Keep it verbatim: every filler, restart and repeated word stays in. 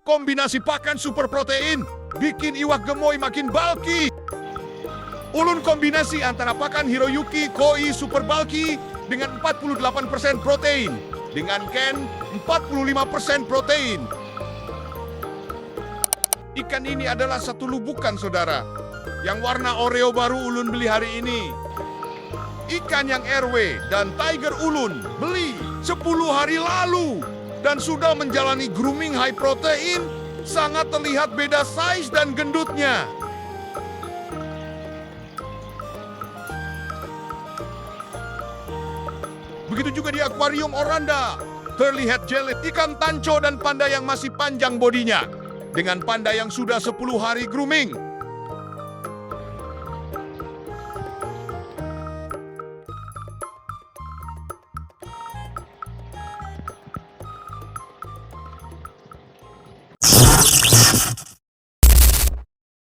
Kombinasi pakan super protein bikin iwak gemoy makin bulky. Ulun kombinasi antara pakan Hiroyuki Koi Super Bulky dengan empat puluh delapan persen protein dengan Ken empat puluh lima persen protein. Ikan ini adalah satu lubukan, saudara, yang warna oreo baru ulun beli hari ini. Ikan yang R W dan Tiger ulun beli sepuluh hari lalu dan sudah menjalani grooming high protein, sangat terlihat beda size dan gendutnya. Begitu juga di akuarium Oranda, terlihat jelly, ikan tanco dan panda yang masih panjang bodinya. Dengan panda yang sudah sepuluh hari grooming,